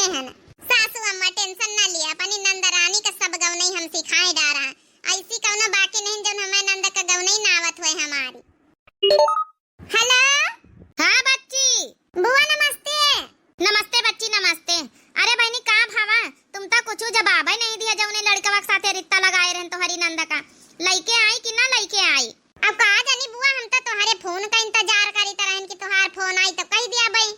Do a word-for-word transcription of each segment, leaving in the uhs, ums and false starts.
है ना। सासू अम्मा tension ना लिया, अपनी नंद रानी का सब गवनई हम सिखाए डारा। ऐसी कौनो बाकी नहीं जौन हमारे नंद का गवनई ना आवत होए हमारी। Hello। हाँ बच्ची। बुआ नमस्ते। नमस्ते बच्ची, नमस्ते। अरे बहिनी, का भवा? तुम तो कुछ जवाब ही नहीं दिया, जौने लड़कवा के साथे रिश्ता लगाए रहन तोहरी नंद का। लइके आई कि ना लइके आई? अब का जानी बुआ, हम तो तोहरे phone का इंतजार करीत रहन कि तोहार phone आई तो कह दिया बई।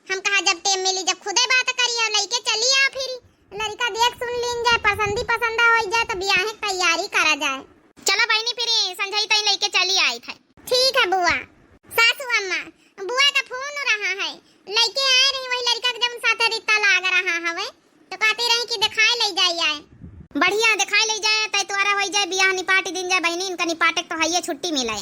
हम कहा जब time मिली जब खुदे बात करी, और लइके चली आ फिर। लड़का देख सुन लीन जाए, पसंदी पसंदा हो जाए तो बियाहे के तैयारी करा जाए। चला बहिनी, फिर संझई तई लइके चली आई थे। ठीक है बुआ। सासू अम्मा, बुआ का phone रहा है, लइके आए रही वही लड़का के जौन साथे रिश्ता लाग रहा हवे, तो कहती रही कि दिखाए ले जाई आए। बढ़िया, दिखाए ले जाए, तय तोहरा होई जाए, बियाह निपाटी दिन जाए बहिनी, इनका निपाटे के तो हइये छुट्टी मिले।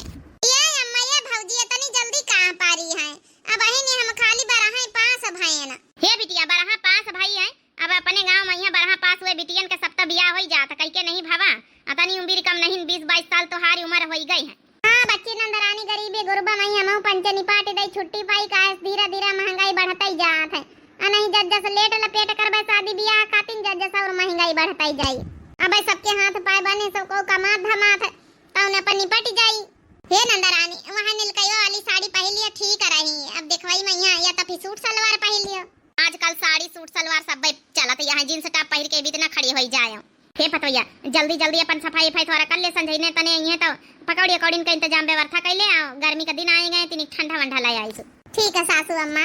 ये अम्मा, ये भौजी इतनी जल्दी कहाँ पारी है? अब अही ने हम खाली बरहा पास भयन। हे बिटिया, बरहा पास भई है, अब अपने गाँव में यहाँ बरहा पास हुए बिटियन के सब तो बियाह होई जात, कई के नहीं भवा? अतनी उम्र कम नहीं, बीस बाईस साल तोहारी उम्र होई गई है। हाँ बच्ची नंदरानी, गरीबी गुरबा में हमहू पंचे निपाट दई छुट्टी पाई, काहे से धीरे धीरे महंगाई बढ़त ही जात है। आ नहीं जस जस लेट लपेट करबे शादी बियाह खातिन, जस जस और महंगाई बढ़त ही जाई। अबे सबके हाथ पाए बने, सब को कमात धमात है, तौन अपन निपट जाई। हे नंदरानी, वहाँ नीलकैया वाली साड़ी पहन लियो, ठीक रही। अब देखवाई मैया या तो फिर सूट सलवार पहन लियो। आजकल साड़ी सूट सलवार सब चलत, यहाँ jeans top पहिर के भी इतना खड़ी होई जाए। हे पतोहिया, जल्दी जल्दी अपन सफाई उफाई थोड़ा कर ले, संझई ने तने अइहें तो पकौड़ी अकौड़ीन का इंतजाम व्यवस्था कर ले, आओ गर्मी का दिन आए गए, तनिक ठंडा वंडा ले आई सु। ठीक है सासू अम्मा।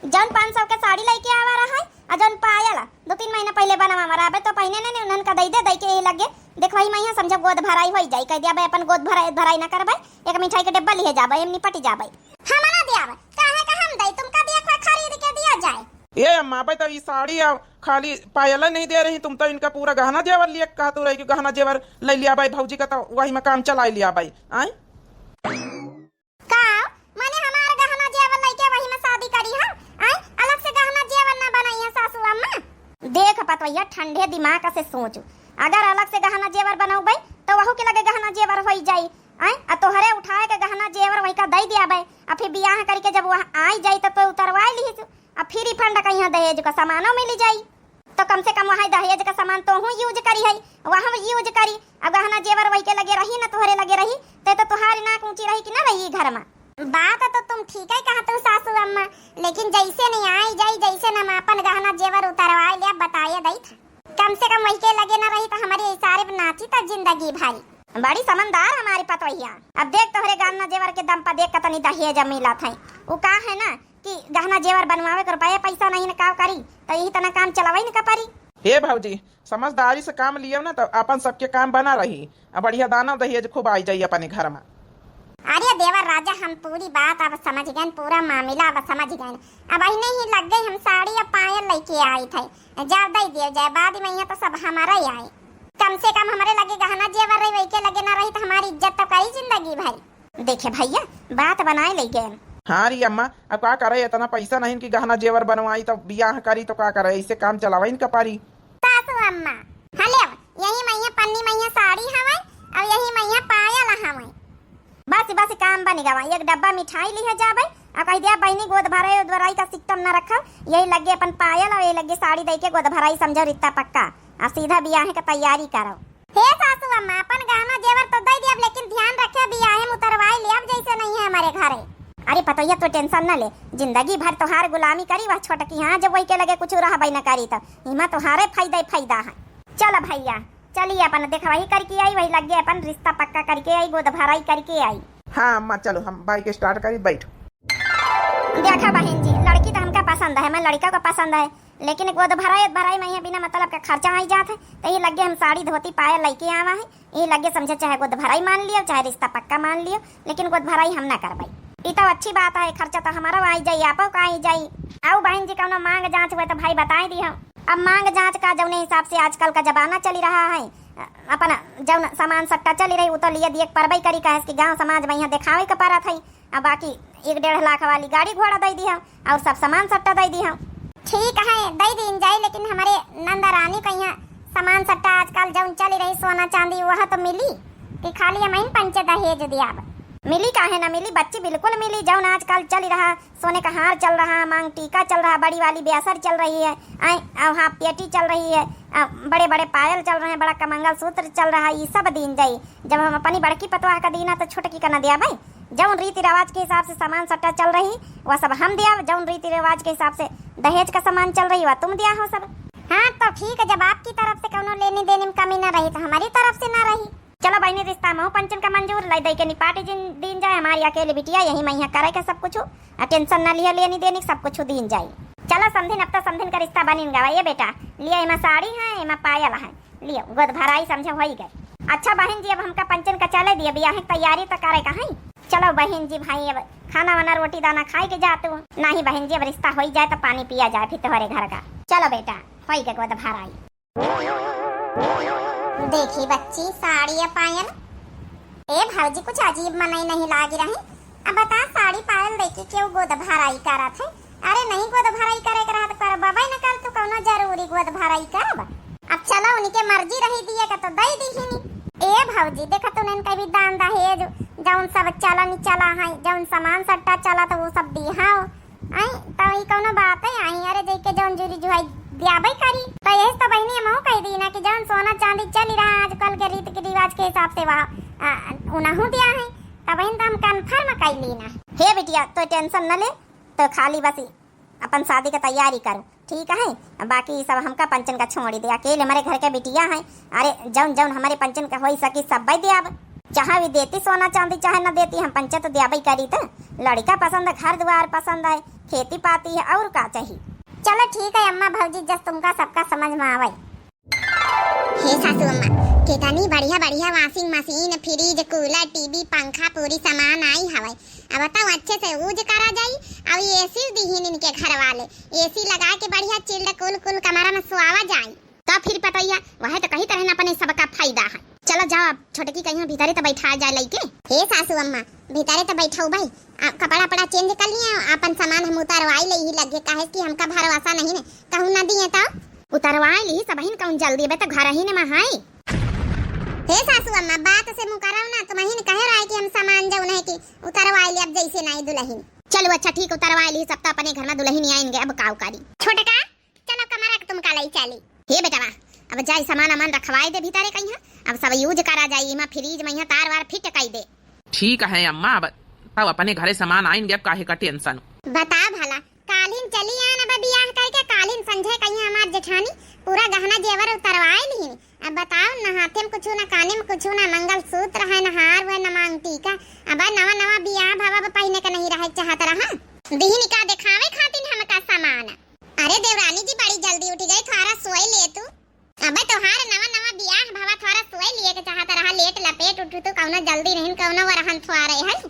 जौन पाँच सौ के साड़ी लइके आवा रहा है, आ जौन पायल दो तीन महीना पहले बनवा रहा, अबे तो पहिने ने, ने उन्हन का दई दे, दई के यही लगे देखवाई मैया समझो गोद भराई होई जाई, कह दिया बे अपन गोद भराई, भराई ना करबे, एक मिठाई के डिब्बा लिहे जाबे, एम निपट जाबे। हम ना दियाब, काहे का हम दई, तुमका दिया खा खरीद के दिया जाए। ए अम्मा, अबे तो ई साड़ी आ खाली पायल नहीं दे रही, तुम तो इनका पूरा गहना जेवर लिए कहा तू रही कि गहना जेवर ले लिया भाई भौजी का, तो वही में काम चला लिया भाई। आए का माने हमार गहना जेवर लइके वही में शादी करी हम? आए अलग से गहना जेवर ना बनाई है सासू अम्मा। देख पतोहिया, ठंडे दिमाग से सोच, अगर अलग से गहना जेवर बनौबे तो वहू के लगे गहना जेवर होई जाई। आए आ तोहरे उठाए के गहना जेवर वही का दई दियाबे, आ फिर बियाह करके जब वह आई जाई तो, तो उतरवाए लिहिस, आ फिर refund कहीं दहेज का सामानो मिल जाई। तो कम से कम वहाँ दहेज का सामान तोहू use करी है, वहाँ use करी। अब गहना जेवर वही के लगे रही ना, तोहरे लगे रही, ते तो तोहारी नाक ऊंची रही कि ना रही घर में। बात तो तुम ठीक है कहत हो सासू अम्मा, लेकिन जैसे नहीं आई जाई, जैसे न हम अपन गहना जेवर उतरवाए ले, बताए दई था। कम से कम वही के लगे ना रही तो हमारे इशारे पे नाची तब जिंदगी भरी। बड़ी समझदार हमारी पतोहिया। अब देख तोहरे गहना जेवर के दम पर देख कतनी दहेज मिलत है। वो का है ना कि गहना जेवर बनवावे के रुपया पैसा नहीं न का करी, तो यही तना काम चलावे न का परी। हे भौजी, समझदारी से काम लियो ना तो अपन सबके काम बना रही, आ बढ़िया दाना दहेज खूब आई जाई अपने घर में। अरे देवर राजा, हम पूरी बात अब समझ गए, पूरा मामला अब समझ गए। अब अही नहीं लग गई, हम साड़ी अब पायल लेके आई थे, जाओ दे दियो जाए, बाद में यहाँ तो सब हमारा ही आए। कम से कम हमारे लगे गहना जेवर रही, वही के लगे ना रही तो हमारी इज्जत तो कई जिंदगी भरी। देखे भैया, बात बनाए ले गए। हाँ री अम्मा, अब का करे, इतना पैसा नहीं कि गहना जेवर बनवाई तो बियाह करी तो का करे, ऐसे काम चलावे इनका पारी। सासू अम्मा, हले यही मैया पन्नी मैया साड़ी हवे, अब यही मैया पायल हवे। बस बस, काम बन गवा, एक डब्बा मिठाई लिहे जाबे, आ कह दिया बहिनी गोद भराई उद भराई का system न रखो, यही लगे अपन पायल और यही लगे साड़ी दे के गोद भराई समझो रिश्ता पक्का, आ सीधा बियाह के तैयारी करो। हे सासू अम्मा, अपन गहना जेवर तो दे दियब, लेकिन ध्यान रखे, बियाहे में उतरवाई लियब, जैसे नहीं है हमारे घरे। अरे पतोहिया, तो tension न ले, जिंदगी भर तोहार गुलामी करी वह छोटकी, हाँ, जब वही के लगे कुछ रहबे न करी तो इमा तोहारे फायदा ही फायदा है। चल भैया, चलिए अपन देखवाही करके आई, वही लगे अपन रिश्ता पक्का करके आई, गोद भराई करके आई। हाँ अम्मा, चलो हम bike start करी, बैठो। देखा बहन जी, लड़की तो हमका पसंद है, मैं लड़का को पसंद है, लेकिन गोद भराई भराई में यहाँ बिना मतलब का खर्चा आई जात है, तो ये लगे हम साड़ी धोती पायल लेके आवा है, ये लगे समझे चाहे गोद भराई मान लियो चाहे रिश्ता पक्का मान लियो, लेकिन गोद भराई हम ना करबई। ई तो अच्छी बात है, खर्चा तो हमारा आई जाई, आपो का आई जाई। आओ बहन जी, कौनो मांग जांच हुए तो भाई बताए दियो। अब मांग जांच का जौने हिसाब से आजकल का जमाना चली रहा है, अपन जौन सामान सट्टा चली रही, वो तो लिए दिए के परबई करी, काहे कि गांव समाज में यहाँ देखावे के परत है। अब बाकी एक डेढ़ लाख वाली गाड़ी घोड़ा दे दी हम और सब सामान सट्टा दे दी हम। ठीक है, दे दीन जाई, लेकिन हमारे नंदा रानी को यहाँ सामान सट्टा आजकल जौन चली रही, सोना चांदी, वह तो मिली कि खाली हम इन पंचे दहेज दियाब? मिली काहे ना मिली बच्ची, बिल्कुल मिली। जौन आजकल चल रहा, सोने का हार चल रहा, मांग टीका चल रहा, बड़ी वाली बेसर चल रही है, आय, अ, हाथ पेटी चल रही है, अ, बड़े बड़े पायल चल रहे हैं, बड़ा का मंगलसूत्र चल रहा है, ई सब दीन जाई। जब हम अपनी बड़की पतवाह का दीना तो छोटकी का ना दिया भाई। जौन रीति रिवाज के हिसाब से सामान सट्टा चल रही, वह सब हम दिया। जौन रीति रिवाज के हिसाब से दहेज का सामान चल रही, वह तुम दिया हो सब। हाँ तो ठीक है, जब आपकी तरफ से कौनो लेनी देनी में कमी ना रही तो हमारी तरफ से ना रही। चलो बहिनी, रिश्ता महू पंचन का मंजूर, लाई दई के निपाट जिन दीन जाए। हमारी अकेली बिटिया यही मैया करे के सब कुछ, आ टेंशन ना लिया लेनी देनी, सब कुछ दीन जाए। चलो समधिन, अब तो समधिन का रिश्ता बनिन गवा। ये बेटा, लिया एमा साड़ी है, एमा पायल है, लियो गोद भराई समझे होई गए। अच्छा बहन जी, अब हमका पंचन का चले दिए, बियाह की तैयारी तो करे का है। चलो बहन जी, भाई अब खाना वाना रोटी दाना खाए के जा तू। नहीं बहन जी, अब रिश्ता होई जाए तो पानी पिया जाए फिर तोहरे घर का। चलो बेटा, होई गए गोद भराई। देखी बच्ची, साड़ी या पायल। ए भौजी, कुछ अजीब मनई नहीं लागी रही। अब बता, साड़ी पायल देके केहू गोद भराई करत है? अरे नहीं, गोद भराई करे के रहत करबे न कर तू, कौनो जरूरी गोद भराई करब? अब चलो, उनके मर्जी रही दिए का तो दई दीहिनी। ए भौजी, देखा तूने इनका भी दान दहेज, जौन सब चलन चला है, जौन सामान सट्टा चला तो वो सब दिहा। आई, तो ई कौनो बात है? आई, अरे, जइके जौन जुरी जुहाई दियाबे करी। तो यही तो बहिनी हमहू कह दी ना कि जौन सोना चांदी चली रहा आजकल के रीत के रिवाज के हिसाब से वह, आ, उनहू दिया है। तो बहिन, तो हम confirm कह ली ना। हे बिटिया, तो tension न ले, तो खाली बस अपन शादी के तैयारी करो, ठीक है? बाकी ई सब हमका पंचन का छोड़ी दे, अकेले हमारे घर के बिटिया है। अरे, जौन जौन हमारे पंचन का होई सकी, सब दे अब। चाहे भी देती सोना चांदी, चाहे न देती, हम पंचे तो द्याबे करी। त लड़का पसंद है, घर द्वार पसंद है, खेती पाती है, और का चाही? चलो ठीक है अम्मा भौजी, जस तुमका सबका समझ में आवे। हे सासू अम्मा, कितनी बढ़िया बढ़िया washing machine, fridge, cooler, TV, पंखा, पूरी सामान आई हवे। अब बताओ, अच्छे से use करा जाई। अब AC दीहिन इनके घर वाले, AC लगा के बढ़िया chilled cool cool कमरा में सोवा जाई। तब फिर पतोहिया, वह तो कही तरह न अपने सबका फायदा है। चलो जाओ, अब छोटकी कहियो भीतरे तो बैठा जाए लइके। हे सासू अम्मा, भीतरे तो बैठाऊ भाई, आ, कपड़ा उपड़ा change कर लिए, अपन सामान हम उतरवाई ले ही लगे, काहे कि हमका भरोसा नहीं ने, कहूँ न दिए तो। उतरवाई ली सबहिन, कौन जल्दी बे, तो घर ही ने में है। हे सासू अम्मा, बात से मुकरव ना, तुमहिन कहे रहे कि हम सामान जौन है कि उतरवाई ले, अब जैसे नहीं दुल्हन। चलो अच्छा ठीक, उतरवाई ली सब, तो अपने घर में दुल्हन आएंगे, अब काव करी। छोटका, चलो कमरा के तुमका लई चली। हे बेटवा, अब जाई सामान अमान रखवाई दे भीतरे कहीं, अब सब use करा जाई, इमा fridge में यहाँ तार वार fit कई दे। ठीक है अम्मा, अब तब अपने घरे सामान आएंगे, अब काहे का tension। बता भला, काल्हिन चली आन अब बियाह करके, काल्हिन संझे कहीं हमार जेठानी पूरा गहना जेवर उतरवाए लिहिन। अब बताओ, न हाथे में कुछ, न काने में कुछ, न मंगलसूत्र है, न हार है, न मांग टीका। अब नवा नवा बियाह भवा, अब पहिने के नहीं रहे चाहत रहा। दिहिन का देखावे खातिर हमका सामान। अरे देवरानी जी, बड़ी जल्दी उठी गई, थोड़ा सोई ले तू। अबे तोहार नवा नवा बियाह भवा, थोड़ा सोई लिए के चाहत रहा, लेट लपेट उठू तू, कौनो जल्दी नहीं, कौनो वरहन थोड़े है।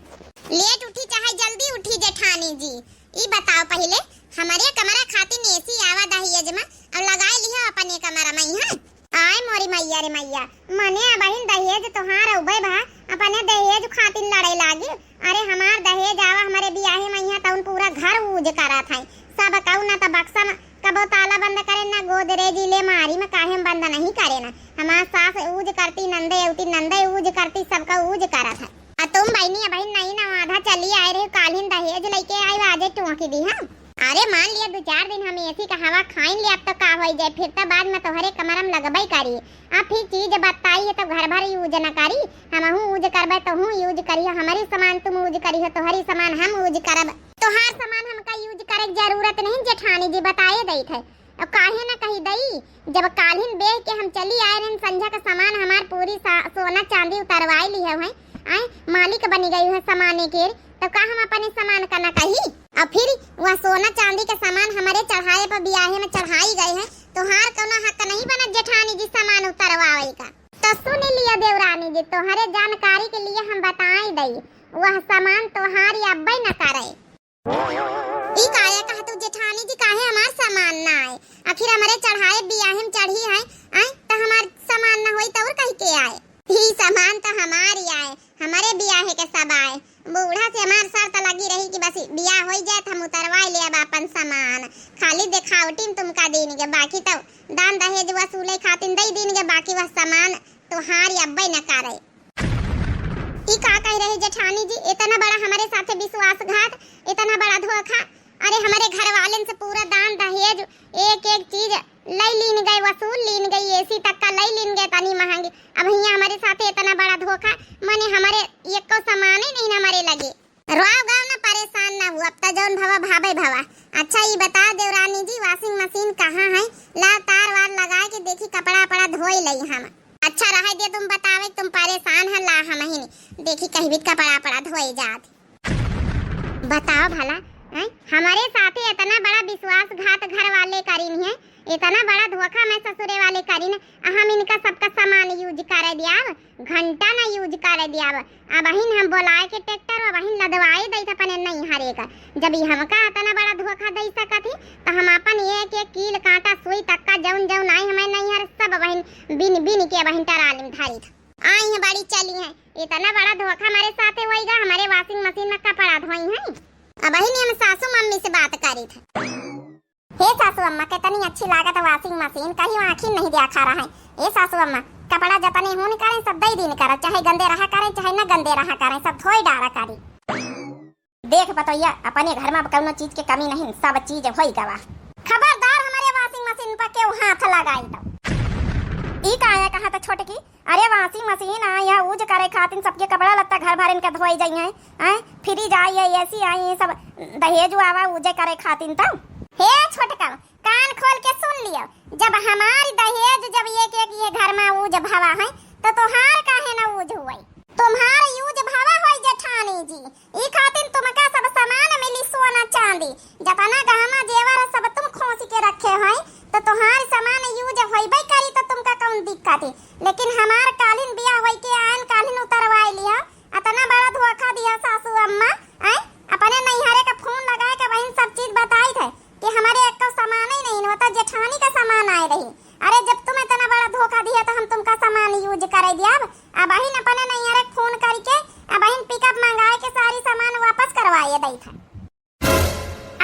लेट उठी चाहे जल्दी उठी जेठानी जी, ई बताओ पहिले, हमरे कमरा खातिर AC आवा दहेज में, और लगाए लिहो अपने कमरा में यहाँ। आय मोरी मैया रे मैया, मने अबहिन दहेज तोहार उबे भा, अपने दहेज खातिर लड़े लागी। अरे हमार दहेज आवा हमरे बियाहे में यहाँ तउन पूरा घर use करत है। सब कहू ना त बक्सा में कबो ताला बंद करे ना, गोदरेज लेमारी में काहे में बंद नहीं करे ना। हमार सास use करती, नंदे उठी नंदे use करती, सबका use करत है। आ तुम बहिनी अबहिन नहीं ना, आधा चली आए रहे, काल्हिन दहेज लइके आई, आजे टोंकी दी हम। अरे मान लिया, दो चार दिन हम AC का हवा खाइन लिया, अब तो का होई जाए, फिर तो बाद में तोहरे कमरा में लगबे करी। आ फिर चीज बताई है तो घर भर use न करी, हमहू use करबे, तोहू use करियो, हमरी सामान तुम use करियो, तोहरी सामान हम use करब। तोहार सामान हमका use करे के जरूरत नहीं जेठानी जी, बताए देत है। अब काहे न कही दई, जब काल्हिन बेह के हम चली आए रहन, संझा का सामान हमार पूरी सा-, सोना चांदी उतरवाए ली है, आए मालिक बनी गई है सामाने के, तो का हम अपने सामान का न कही? और फिर वह सोना चांदी के सामान हमरे चढ़ाए पर बियाहे में चढ़ाई गए हैं, तोहार कौनो हक नहीं बनत जेठानी जी सामान उतरवावे का। तो सुन लिया देवरानी जी, तोहरे जानकारी के लिए हम बताई दई, वह सामान तोहार अब्बे न करे। ई काया कहतू जेठानी जी, काहे हमार सामान ना आए? आखिर हमरे चढ़ाए बियाहे में चढ़ी है, आए त हमार सामान ना होई त और कही के आए? ई सामान त हमार ही आए, हमरे बियाहे के सब आए। बूढ़ा से हमार शर्त लगी रही कि बस बियाह होई जाए त हम उतरवाई ले अब अपन सामान, खाली देखावटी में तुमका दीन के, बाकी तो दान दहेज वसूले खातिर दई दीन के, बाकी वह सामान तोहार अब्बे न करे। ई का कह रहे जेठानी जी, इतना बड़ा हमरे साथे विश्वासघात, इतना बड़ा धोखा। अरे हमरे घर वालन से पूरा दान दहेज, एक एक चीज लई लीन गए, वसूल लीन गए, एसी तक का लई लीन गए तनी महंगी। अब हियाँ हमरे साथे इतना बड़ा धोखा, मने हमरे एको सामाने नहीं हमरे लगे। रोव गाव ना, परेशान ना हुआ, अब त जौन भवा भावे भवा। अच्छा ई बता देवरानी जी, washing machine कहाँ है? ला तार वार लगाए के देखी, कपड़ा अपड़ा धोई लई हम। अच्छा रहे दे, तुम बतावे तुम परेशान है, ला हम ही देखी कहीं भी कपड़ा अपड़ा धोई जात। बताओ भला, हैं? हमरे साथे इतना बड़ा विश्वासघात घर वाले करीन है, इतना बड़ा धोखा मैं ससुरे वाले करीन, आ हम इनका सबका सामान use करे दियाब, घंटा ना use करे दियाब। अबहिन हम बोलाए के ट्रैक्टर, अबहिन लदवाए दई अपने नैहरे का। जब ई हमका इतना बड़ा धोखा दई सकत ही, तो हम अपन एक एक कील कांटा सुई तक का जौन जौन आई हमें नैहर सब अबहिन बिन बिन के अबहिन टराली में धरी था। आई है बड़ी चली है, इतना बड़ा धोखा हमारे साथे होइगा, हमारे washing machine में कपड़ा धोई है। अबहिन हम सासू मम्मी से बात करी था। हे सासू अम्मा, कितनी अच्छी लागत है washing machine, कहीं आँखी नहीं देखा रहा है। ए सासू अम्मा, कपड़ा जतने होन करें, सब दई दिन करा, चाहे गंदे रहा करें, चाहे न गंदे रहा करें, सब धोई डारा करी। देख पतोहिया, अपने घर में अब कौनो चीज के कमी नहीं, सब चीज होई गवा। खबरदार हमारे washing machine पर केहू हाथ लगाई तो। ई का है, कहा तो छोटकी, अरे washing machine आ, यह use करे खातिर सबके कपड़ा लत्ता घर भरन के धोए जाइए, हैं? Fridge आई है, एसी आई है, सब दहेज आवा use करे खातिर तो। हे छोटका, कान खोल के सुन लियो, जब हमारी दहेज जब एक एक ये घर में use भवा है, तो तोहार काहे ना use हुई? तुम्हार use भवा होई जेठानी जी, ई खातिर तुमका सब सामान मिली सोना चांदी, जतना गहना जेवर है सब तुम खोसी के रखे होई, तो तोहार सामान use होइबे करी, तो तुमका कौन दिक्कत है? लेकिन हमार कालिन बियाह होई के आयन कालिन उतरवाई लिया, अतना बड़ा धोखा दिया सासू अम्मा। आय, अपने नैहरे का फोन लगाए के वहीं सब चीज बताई थे कि हमारे एक सामान ही नहीं होता, जेठानी का सामान आए रही। अरे जब तुम इतना बड़ा धोखा दिया तो हम तुमका सामान use करे दिया। अब अबहिन अपने नैहरे फोन करके अबहिन पिकअप मंगाए के सारी सामान वापस करवाए दई था।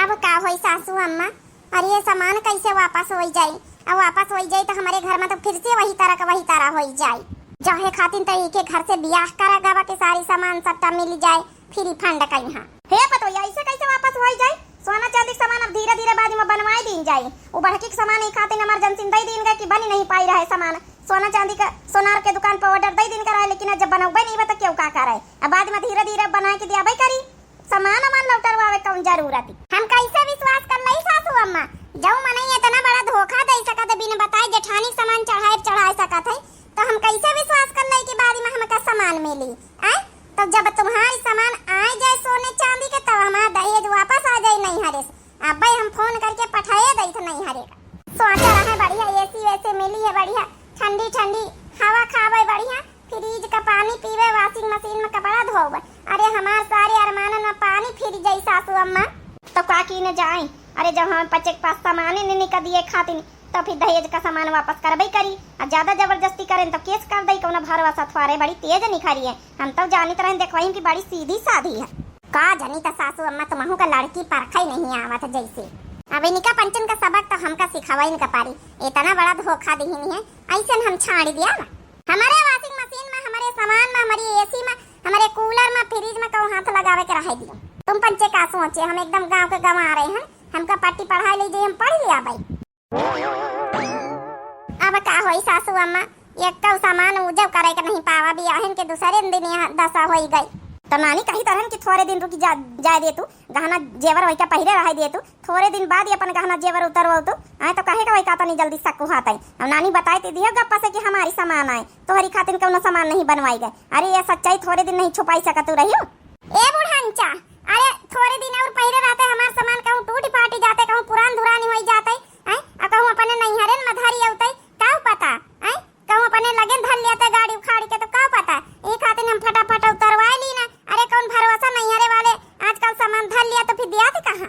अब का होई सासू अम्मा? अरे ये सामान कैसे वापस होई जाई? अब वापस होई जाई तो हमारे घर में तो फिर से वही तरह का वही तरह होई जाई। जहे खातिर तो एक घर से बियाह करा गवा के सारी सामान सबटा मिल जाए, free fund कहीं। हे पतोहिया, ऐसे कैसे वापस होई जाई? सोना चांदी के सामान अब धीरे धीरे बाद में बनवाई दीन जाई। वो बड़की के सामान एक खातिर emergency में दई दीन गए कि बनी नहीं पाई रहे सामान। सोना चांदी का सोनार के दुकान पर order दई दीन का रहे, लेकिन अब जब बनौबे नहीं बा तो केहू का करे? अब बाद में धीरे धीरे बनाए के दियाबे करी। सामान वामान लौटरवावे कौन जरूरत? हम कैसे विश्वास कर लई सासू अम्मा? जऊ मनई इतना बड़ा धोखा दे सकत है, बिन बताए जेठानी सामान चढ़ाए, चढ़ाए सकत है, तो हम कैसे विश्वास कर लई कि बाद में हमका सामान मिली? आय? तो जब तुम्हारी सामान आए जाए सोने चांदी के, तब हमारा दहेज वापस आ जाए नैहरे से। अब्बे हम फोन करके पठाए दई थे नैहरे का। सोचा रहे बढ़िया एसी वैसे मिली है, बढ़िया ठंडी ठंडी हवा खावे, बढ़िया फ्रिज का पानी पीबे, washing machine में कपड़ा धोबे। अरे हमार सारे अरमानन में पानी फिर जाई सासू अम्मा। तो का कीने जाए? अरे जब हम पचे के पास सामाने नहीं निका दिए खातिन, तो फिर दहेज का सामान वापस करबे करी। आ ज्यादा जबरदस्ती करें तो केस कर दई, कौनो भरोसा थ्वारे बड़ी तेज निखरी है। हम तो जानित रहें देखवाई कि बड़ी सीधी साधी है। का जनी त सासू अम्मा तुमहू का लड़की परखई नहीं आवत जैसे। अब इनका पंचन का सबक तो हमका सिखावा इनका पारी। इतना बड़ा धोखा दिहिन है, ऐसे हम छाड़ दिया ना। हमारे washing machine में, हमारे सामान में, हमारी एसी में, हमारे कूलर में, फ्रिज में कहूँ हाथ लगावे के रहे दियो। तुम पंचे का सोचे, हम एकदम गांव के गंवा रहे हैं। हमका पट्टी पढ़ाई लीजिए, हम पढ़ लिया भाई। अब का होई सासू अम्मा, एक सामान उजब करे के नहीं पावा, बियाहन के दूसरे दिन यह दशा होई गई। तो नानी कही तरहन कि थोड़े दिन रुकी जा, जाए दे तू, गहना जेवर वही का पहिरे रहे दे तू, थोड़े दिन बाद ही अपन गहना जेवर उतरवल तू। आए तो कहे का वही का तनी जल्दी शक हुआ तई। अब नानी बताए ते दियो गप्पा से कि हमारी सामान आए, तोहरी खातिर कौनो सामान नहीं बनवाई गए। अरे ये सच्चाई थोड़े दिन नहीं छुपाई सकत तू रहियो। ए बुढ़ंचा, अरे थोड़े दिन और पहिरे रहते हमार सामान कहूँ टूट फाट जाते, कहूँ पुरान धुरानी होई जाते, हैं? आ कहूँ अपने नैहरे में धरी अउते, का पता, हैं? कहूँ अपने लगे धर लियाते गाड़ी उखाड़ के, तो का पता। ई खातिर हम फटाफट उतरवाए ली ना। अरे कौन भरोसा नैहरे वाले आजकल सामान धर लिया तो फिर दिया थे कहाँ?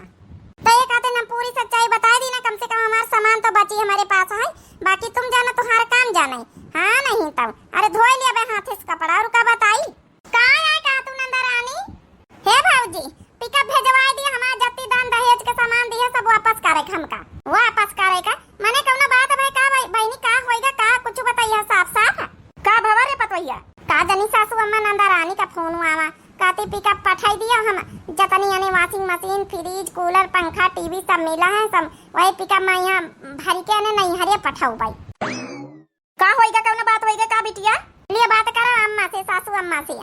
तो ये खातिर हम पूरी सच्चाई बताए दी ना, कम से कम हमार सामान तो बची हमारे पास है, बाकी तुम जाना तुम्हारा काम जाना है। हाँ नहीं तब, अरे धोए लिया बे हाथ से कपड़ा और का बताई। का आए का तू नंदा रानी? हे भौजी, पिकअप भेजवाए दिया, हमार जत्ती दान दहेज के सामान दिया सब वापस करे के हमका। वापस करे का? मने कौनो बात भाई का भाई, बहिनी का होइगा का कुछ बताइए साफ साफ। का भवा रे पतोहिया? का जनी सासू अम्मा नंदा रानी का फोन मिला है सब, वही पिकअप मा यहाँ भरी के ने नैहरे पठउबइ। का होइगा, कउनो बात होइगा का बिटिया? लिए बात करो अम्मा से, सासू अम्मा से।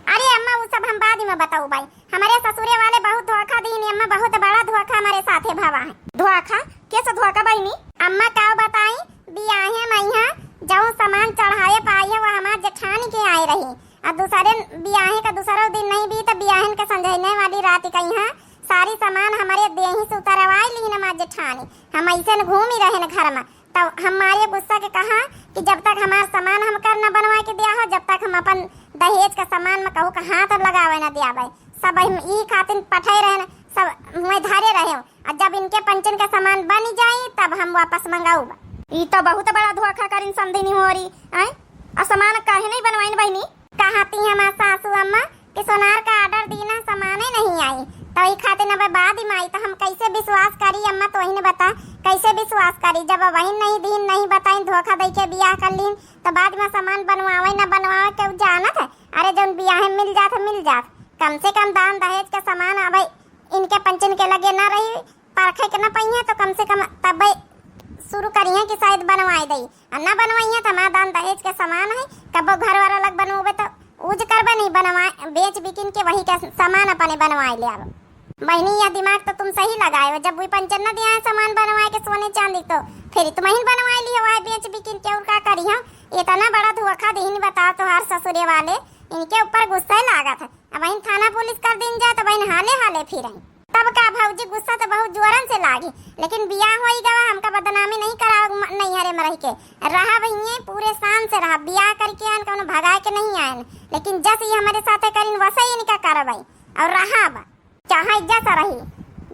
अरे अम्मा, उ सब हम बाद मा बतउबइ। हमरे ससुरे वाले बहुत धोखा दीन अम्मा, बहुत बड़ा धोखा हमरे साथे भवा है। धोखा? कैसे धोखा बहिनी? अम्मा का बताई, बियाहे मा यहाँ जउन सामान चढ़ाए पाई है, वो हमार जेठानी के आए रही। आ दूसरे बियाहे का दूसरो दिन नहीं बीत, बियाहन के संझइने वाली रात कइहाँ सारी सामान हमरे देही से उतरवाइ लीन हमार जेठानी। हम अइसे न घूमी रहेन घर मा। तब हम मारे गुस्सा के कहा कि जब तक हमार सामान हमका न बनवा के दिया हो, जब तक हम अपन दहेज का सामान मा कहू का हाथ लगावे न दियावे। सब हम ई खातिर पठे रहेन, सब हुए धरे रहे। आ जब इनके पंचन के सामान बन जाई, तब हम वापस मंगाउब। ई तो बहुत बड़ा धोखा करिन समधिनी मोरी, आय? आ सामान काहे नहीं बनवाइन बहिनी? कहती हमार सासू अम्मा कि सोनार का order दीना, सामाने नहीं आई, तो ई खातिर अब बाद मा आई, तो हम कैसे विश्वास करी अम्मा, तोहिन बता, कैसे विश्वास करी? जब वही नहीं दीन, नहीं बताइन, धोखा दइ के बियाह कर लीन, तो बाद मा सामान बनवावे न बनवावे केहू जानत है? अरे जउन बियाहे मिल जात है, मिल जात, कम से कम दान दहेज के सामान अब इनके पंचन के लगे न रही, परखे के न पइहें, तो कम से कम तब्बे शुरू करिहें कि शायद बनवाए दई। आ न बनवाइहें तो हमार दान दहेज के सामान है, कब्बो घर वाला लग बनवाबे तो यूज करबे नहीं, बनवाए, बेच बिकिन के वही के सामान अपने बनवाए लेब। बहिनी, यह दिमाग तो तुम सही लगाए हो, जब वही पंचन न दिया है सामान बनवाए के सोने चांदी, तो फिर तुम ही बनवाए लियो है बेच बिकिन के, और का करी हम? इतना बड़ा धोखा दीन, बताओ, तोहार ससुरे वाले, इनके ऊपर गुस्सा लागत है। अब वहीं थाना पुलिस कर दीन जाए तो वहीं हाले हाले फिर आई। तब का भौजी, गुस्सा तो बहुत जोरन से लागी, लेकिन बियाह होई गवा, हमका बदनामी नहीं करावे म-, नैहरे मा रह के रहब हिये, पूरे शान से रहब। बियाह करके आन, कउनो भगाए के नहीं आन, लेकिन जस ये हमरे साथे करिन वसे इनका करबई और रहब, चाहे जस रही।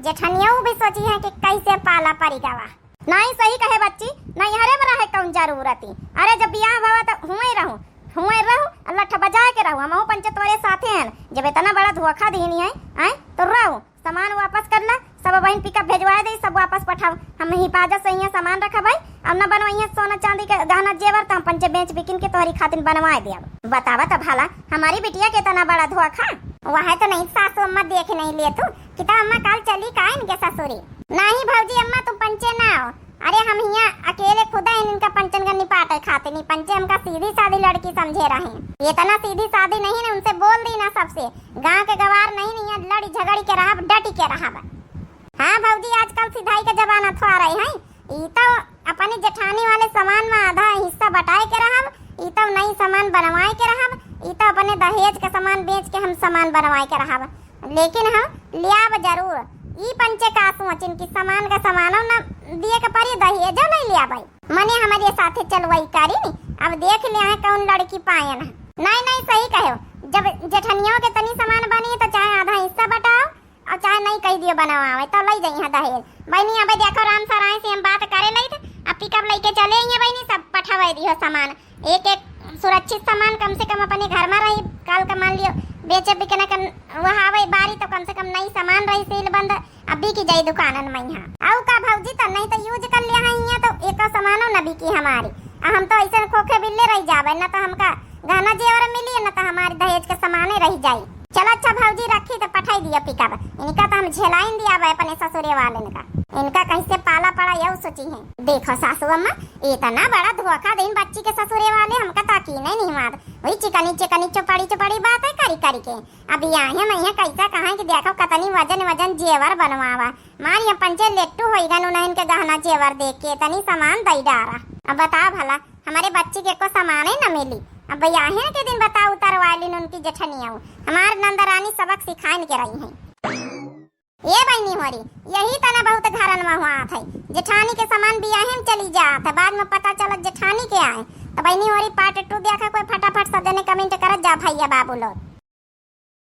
जेठनियऊ भी सोची है कि कैसे पाला परी गवा। नहीं, सही कहे बच्ची, नैहरे मा रहे कउन जरूरत ही। अरे जब बियाह भवा तो हुए रहू, हुए रहू, लठ बजाए के रहू, हमहू पंचे तोरे साथे हैं। जब इतना बड़ा धोखा दीनी है, आए, तो रहू, सामान वापस कर ला, सब बहिन पिकअप भेजवाए दे, सब वापस पठाओ। हम हिफाजत से हियाँ सामान रखब है, अब न बनवाइए सोना चांदी के गहना जेवर, तो हम पंचे बेच बिकिन के तोहरी खातिर बनवाए देब। बतावा तो भला, हमारी बिटिया के इतना बड़ा धोखा। वह तो नहीं सासू अम्मा, देख नहीं ले तू कि तो अम्मा काल चली का इनके ससुरी। नहीं भौजी अम्मा, तुम पंचे ना आओ, अरे हम हियाँ अकेले खुदा है इनका पंचन का निपाटे खातिर नहीं, पंचे हमका सीधी सादी लड़की समझे रहे। इतना सीधी सादी नहीं ना, उनसे बोल दी ना सबसे। गाँव के गवार नहीं, नहीं लड़ी झगड़ी के रहब, डटी के रहब। हाँ भौजी, आजकल सिधाई का जमाना थोड़ा रहे हैं। ई तो अपने जेठानी वाले सामान मा आधा हिस्सा बटाए के रहब, ई तो नई सामान बनवाए के रहब, ई तो अपने दहेज के सामान बेच के हम सामान बनवाए के रहब। लेकिन हम लियाब जरूर। ई पंचे का सोचिन कि सामान का सामानो न दिए के परी, दहेजो नहीं लियाबै। मने हमरे साथे चलवई करी, अब देख ले हैं कौन लड़की पायन है। नहीं, नहीं, सही कहो, जब जेठनियों के तनी सामान बनी तो चाहे आधा हिस्सा बटाओ और चाहे नहीं कह दियो बनवावे तो लई जइहाँ दहेज। बहिनी, अबे देखो राम सराय से हम बात करे लई थे, अब पिकअप लेके चले आइए बहिनी, सब पठावे दियो सामान। एक एक सुरक्षित सामान कम से कम अपने घर मा रही। काल का मान लियो बेचे बिकने का वह आवे बारी तो कम से कम नई सामान रही सील बंद, अब बिकी जाई दुकानन मा यहाँ। अउ का भौजी, तो नहीं तो यूज कर लिया है यहाँ तो एक सामानो न बिकी हमारी। आ हम तो ऐसे खोखे बिल्ले रह जावे, न तो हमका गहना जेवर मिली, न तो हमारे दहेज के सामाने रह जाई। चलो अच्छा भौजी, रखी तो पठाई दिया पिकअप। इनका तो हम झेलाइन दिया बे अपने ससुरे वाले का। इनका कैसे पाला पड़ा यह सोची है। देखो सासू अम्मा, इतना बड़ा धोखा देन बच्ची के ससुरे वाले, हमका तो यकीन ही नहीं मार। वही चिकनी चिकनी चुपड़ी चुपड़ी बातें करी करी के। अब यहाँ मैं यहाँ कैसा कहाँ कि देखो कतनी वजन वजन जेवर बनवावा। मार यहाँ पंचे लेट्टू होई गन उन्हें इनके गहना जेवर देख के इतनी सामान दई डारा। अब बताओ भला, हमारे बच्ची के को सामान ही न मिली। अब बियाहे के दिन बताओ उतरवा लीन उनकी जेठनिया, हमार नंदरानी सबक सिखाइन के रही हैं। ए बहिनी होरी, यही तना बहुत घरन मा हुआ थे, जेठानी के सामान बियाहे मा चली जात है, बाद मा पता चलत जेठानी के आए। तो बहिनी होरी part two देखा कोई, फटाफट सब जने comment करत जा भैया बाबू लोग।